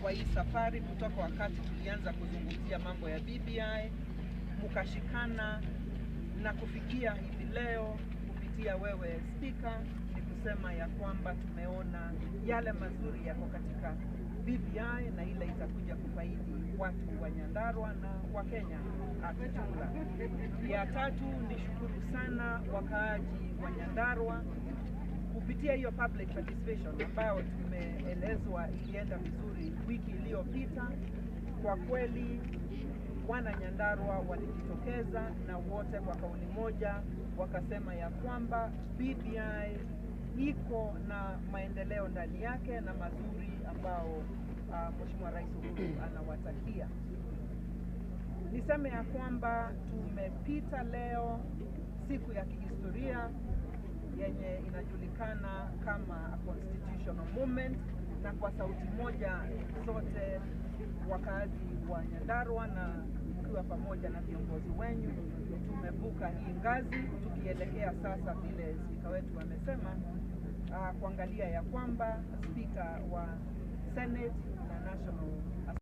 kwa hii safari kutoka wakati tulianza kuzungumzia mambo ya BBI, mukashikana na kufikia hivi leo kupitia wewe Spika, ni kusema ya kwamba tumeona yale mazuri yako katika BBI na ile itakuja kufaidi watu wa Nyandarua na wa Kenya kijumla. Ya tatu ni shukuru sana wakaaji wa Nyandarua kupitia hiyo public participation ambayo tumeelezwa ilienda vizuri wiki iliyopita. Kwa kweli wana Nyandarua walijitokeza na wote kwa kauli moja wakasema ya kwamba BBI iko na maendeleo ndani yake na mazuri ambao Mheshimiwa Rais Uhuru anawatakia. Niseme ya kwamba tumepita leo siku ya kihistoria yenye inajulikana kama a constitutional moment, na kwa sauti moja sote wakazi wa Nyandarua na mkiwa pamoja na viongozi wenyu tumevuka hii ngazi tukielekea sasa, vile spika wetu amesema, kuangalia ya kwamba spika wa Senate na National